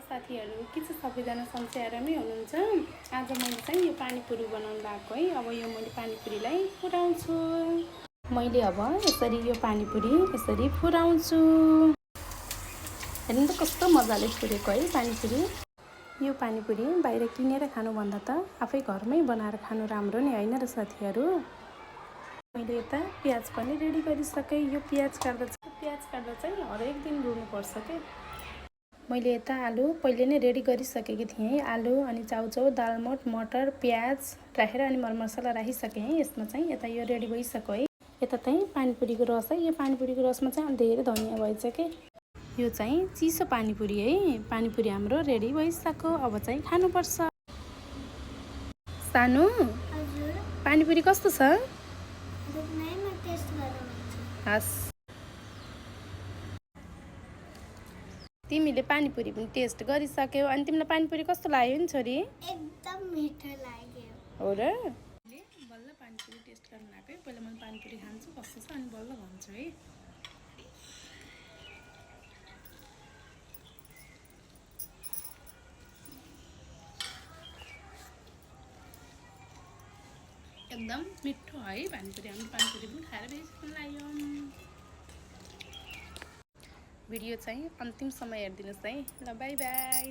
साथीहरु के छ सबैजना सन्चै आरामै हुनुहुन्छ। आज मैले चाहिँ यो पानीपुरी बनाउन लागेको है। अब यो मैले पानीपुरीलाई फुटाउँछु। मैले अब यसरी यो पानीपुरी यसरी फुटाउँछु। हेर्नु त कस्तो मजाले फुटेको है पानीपुरी। यो पानीपुरी बाहिर किनेर खानु भन्दा त आफै घरमै बनाएर खानु राम्रो नि हैन र साथीहरु। मैले यता प्याज पनि रेडी गरिसकेँ। यो प्याज काट्दा चाहिँ हरेक दिन रुनुपर्छ के। मैले यता आलु पहिले नै रेडी गरिसकेकी थिएँ। आलु अनि चाउचाउ दालमोठ मटर प्याज राखेर अनि मरमसला राखिसकेँ है। यसमा चाहिँ यता यो रेडी भइसक्यो है। यता चाहिँ पानीपुरीको रस है। यो पानीपुरीको रसमा चाहिँ धेरै धनिया भएछ के। यो चाहिँ चिसो पानीपुरी है। पानीपुरी हाम्रो रेडी भइसक्यो। अब चाहिँ खानुपर्छ। सानु पानीपुरी कस्तो छ? हस् तिमीले पानीपुरी पनि टेस्ट गरिसक्यौ। अनि तिमीलाई पानीपुरी कस्तो लाग्यो नि छोरी? एकदम मिठो लाग्यो। हो र? बल्ल पानीपुरी टेस्ट गर्न आएको है। पहिला मैले पानीपुरी खान्छु कस्तो छ अनि बल्ल भन्छु है। एकदम मिठो है पानीपुरी। हामी पानीपुरी पनि खाएर बेसी लाग्यो। भिडियो चाहिँ अन्तिमसम्म हेरिदिनुहोस् है। ल बाई बाई।